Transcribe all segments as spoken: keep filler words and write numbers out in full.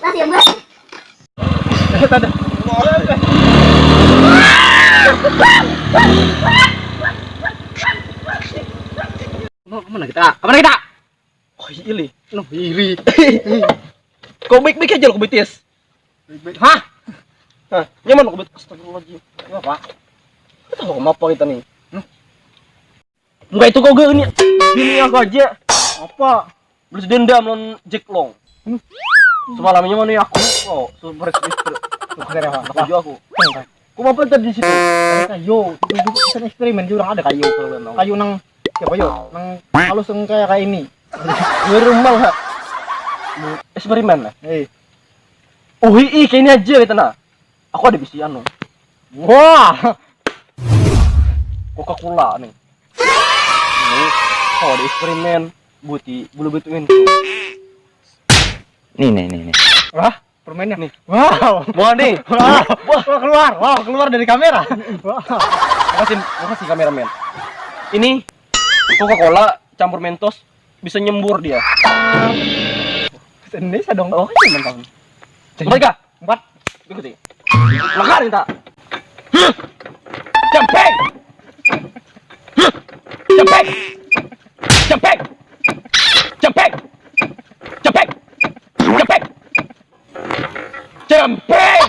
Masih yang berat. Kemana kita? Kemana kita? Oh, iri. Nuh, iri. Kau baik-baik aja lo, kau betis. Baik-baik. Hah? Hah? Nyaman kau betis. Astagfirullahaladzim. Apa? Kita tahu apa kita nih? Enggak itu kau gini. Gini aku aja. Apa? Balas dendam lawan Jack Long. Semalamnya mana aku? Oh, super super. Super apa? Aku juga aku. Kau apa tadi di situ? Ada kayu. Itu, itu, itu eksperimen juga orang ada kayu. Kayu nang siapa yo? Nang halus nang kayak kayak ini. Di rumah ha. Eksperimen lah. Eh. Oh, ih, kayak ini aja kita nah. Aku ada bisi anu. Wah. Coca-Cola nih. Ini kalau ada eksperimen buti bulu betuin. Nih, nih, nih, nih. Wah, permennya. Nih. Wow. Wah, nih. Wow. Wah. Wah, keluar. Wow, keluar dari kamera. Wah. Makasih, makasih kameramen. Ini Coca-Cola campur Mentos bisa nyembur dia. Indonesia dong. Oh, iya, mantap. Mereka. Empat. Ikuti. Makan minta. Jamping. Jamping. Jamping. Jamping. Jamping. Jamping. Jamping.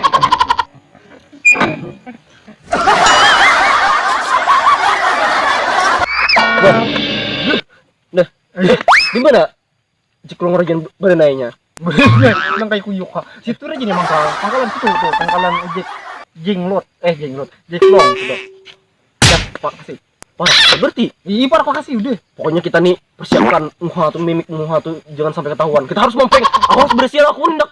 Nah, di mana? Jeklong rajan berenainya. Nang kayak kuyuk ha. Situ aja nih mangkal. Pangkalan situ tuh, pangkalan ojek. Jenglot, eh jenglot, jeklong gitu. Ya, Pak kasih. Parah, berarti. Iya, parah, Pak kasih udah. Pokoknya kita nih persiapkan muha tuh, mimik muha tuh jangan sampai ketahuan. Kita harus mampeng. Aku harus bersiar aku hendak.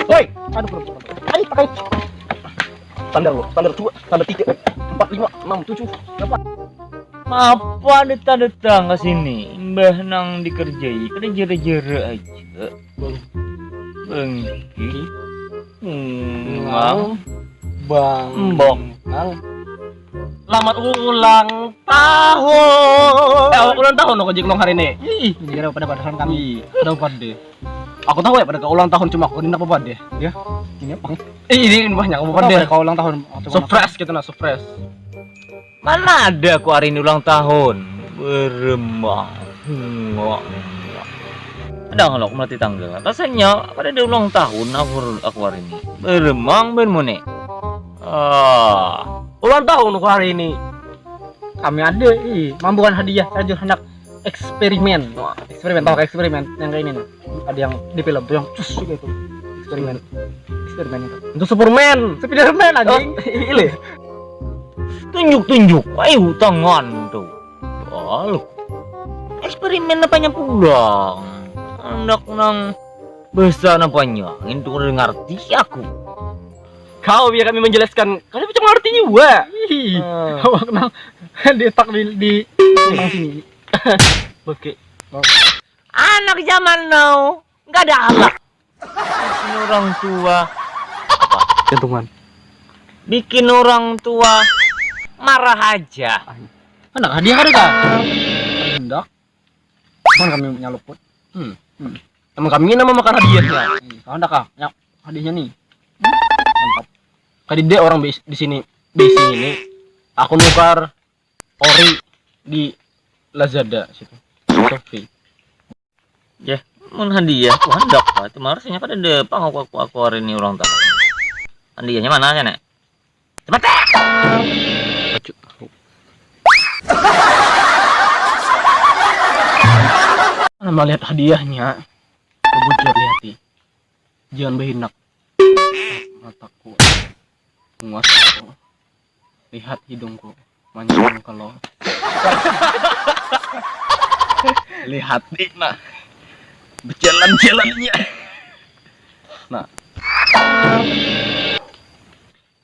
Woi, aduh, aduh, aduh. Ayo, pakai. Standar lo, standar dua, standar tiga, empat, lima, enam, tujuh, delapan. Apa datang-datang ke sini? Mbah nang dikerjai, kada jera-jera aja. Bang. Bang. Bang. Bang. Bang. Selamat ulang tahun. Eh, awak ulang tahun aku, Jiklong, hari ini. Ih, jadi ada pada-pada kami. Ih. Ada pada. Aku tahu ya pada kau ulang tahun, cuma aku ini apa pada. Ya, ini apa? Eh, ini banyak apa pada. Pada kau ulang tahun. Surprise gitu nah, surprise. Mana ada aku hari ini ulang tahun. Beremang. Ngok, ngok. Dang lo aku melatih tanggal. Rasanya pada ada ulang tahun aku aku hari ini. Beremang ben mone. Ah, ulang tahun aku hari ini. Kami ada ih, mambuan hadiah saja hendak eksperimen. Wah, eksperimen tahu eksperimen yang kayak ini nih. Ada yang di film tuh yang cus juga itu. Eksperimen. Eksperimen itu. Itu Superman, Spiderman anjing. Ile. Tunjuk-tunjuk, ayo tangan tuh. Lalu eksperimen apanya pulang? Anak nang bahasa apanya? Itu udah ngerti aku. Kau biar kami menjelaskan. Kalian macam ngerti juga. Ih, ah. Awak nang ditak di di nang sini. Oke. Anak zaman now nggak ada akhlak. Bikin orang tua Jantungan. Bikin orang tua marah aja. Anak hadiah ada kah? Hendak. Cuman kami nyaluput. Hmm. Hmm. Emang kami nama makan hadiahnya. Ih, kau hendak kah? Ya, hadiahnya nih. Mantap. Kadide orang bis- di sini di sini aku nukar ori di Lazada situ. Shopee. Mun hadiah aku hendak lah. Cuma harusnya kan ada pang aku aku aku hari ini ulang tahun. Hadiahnya mana aja nek? Cepat deh. Nah, melihat hadiahnya, bujur di hati. Jangan berhinak. Mataku. Muas aku. Lihat hidungku. Mancung kalau. Lihat nih nah. Berjalan-jalannya. Nah.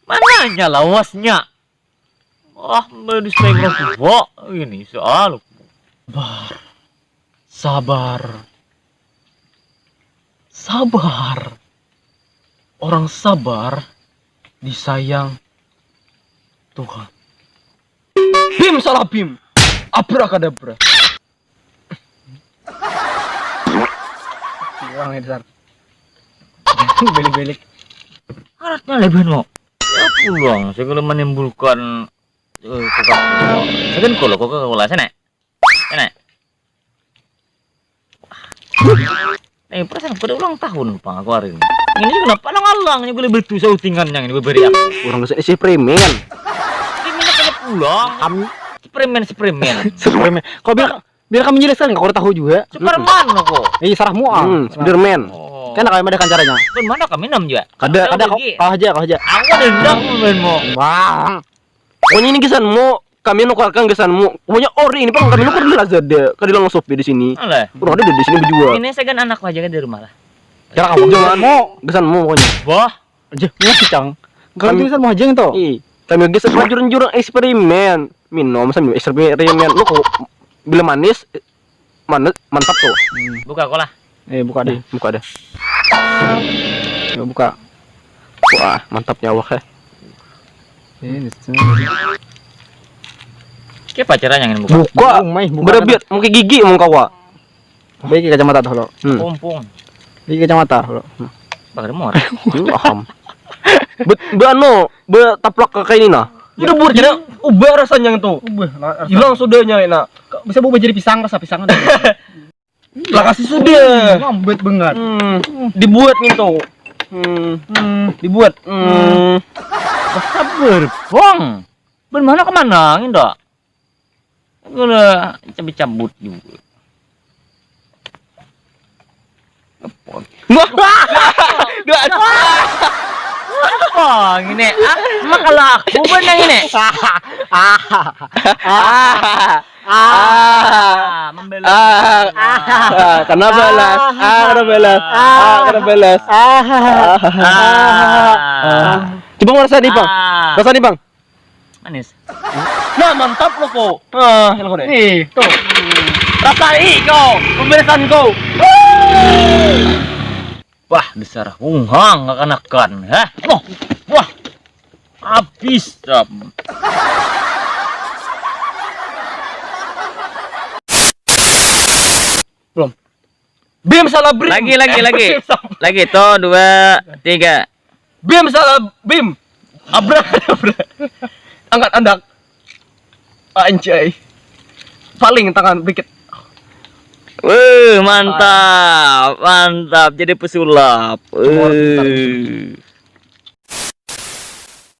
Mananya lawasnya? Wah, baru saya kurang tua ini soal. Sabar. Sabar. Sabar. Orang sabar disayang Tuhan. Bim salah bim. Abrakadabra. Hilang nih dasar. Belik-belik. Aratnya lebihan mau. Ya pulang, saya kalau menimbulkan eh, Coca-Cola. Saya kan kalau Coca-Cola sana. Sana. Eh, perasaan aku ada ulang tahun pang aku hari ini. Ini kenapa alang-alang ini boleh betul sautingannya ini beberi aku. Orang geus isi premen. Ini pulang. Ham. Premen, premen. Premen. Kau biar biar kami jelaskan kau tahu juga. Superman aku. Eh, sarah mual. Hmm, Spiderman. Oh. Kan kami ada kancaranya. Kan mana kami enam juga. Kada, kada kau, kau aja, kau aja. Aku ada dendam mau. Wah. Pokoknya ini kesanmu kami nukarkan gasanmu. Pokoknya ori ini pang kami nukar di Lazada, kada langsung di sini. Alah. Urang ada di sini berdua. Ini saya kan anak aja kan dari rumah lah. Kira kamu jangan mau gasanmu pokoknya. Wah, aja nggak picang. Kalau itu gasanmu aja gitu. Ih, kami gasan jurang-jurang eksperimen. Minum sambil eksperimen. Lu kok bila manis mana mantap tuh. Hmm. Buka aku lah. Eh buka deh. Buka deh. Ya buka. Wah mantap nyawa heh. Ini Kayak pacaran yang buka. Buka. Berebit mungkin gigi mau kawa. Baik kacamata dulu. Hmm. Kompong. Baik kacamata dulu. Hmm. Bakar mor. Paham. Bet, be anu, be taplak ke kayak ini nah. Udah buat jadi ubah rasanya itu. Ubah. Hilang sudahnya enak. Bisa berubah jadi pisang rasa pisang ada. Lah kasih sudah. Lambat banget. Hmm. Dibuat gitu. Hmm. Hmm. Dibuat. Hmm. Sabar, Bang. Ben mana kemana gitu? Aku udah cabut-cabut juga. Wah. Dua. Apa ini? Ah, emang kalau aku ben yang ini. Ah. Ah, membela. Ah, ah, kena balas. Ah, kena balas. Ah, kena balas. Ah. Ah. Coba ngerasa nih, Bang. Ah. Rasa nih, Bang. Manis. Nah, mantap lo kok. Ah, lo kok deh. Nih, tuh. Rasa ih kau, pembelasan kau. Wah, dasar hunghang kekanakan. Hah? Wah. Wah. Habis. Belum. Bim salah bim. Lagi lagi lagi. Lagi tuh dua tiga. Bim salah bim. Abra abra. Angkat andak. Anjay. Paling tangan dikit. Weh, mantap, mantap. Jadi pesulap. Weh.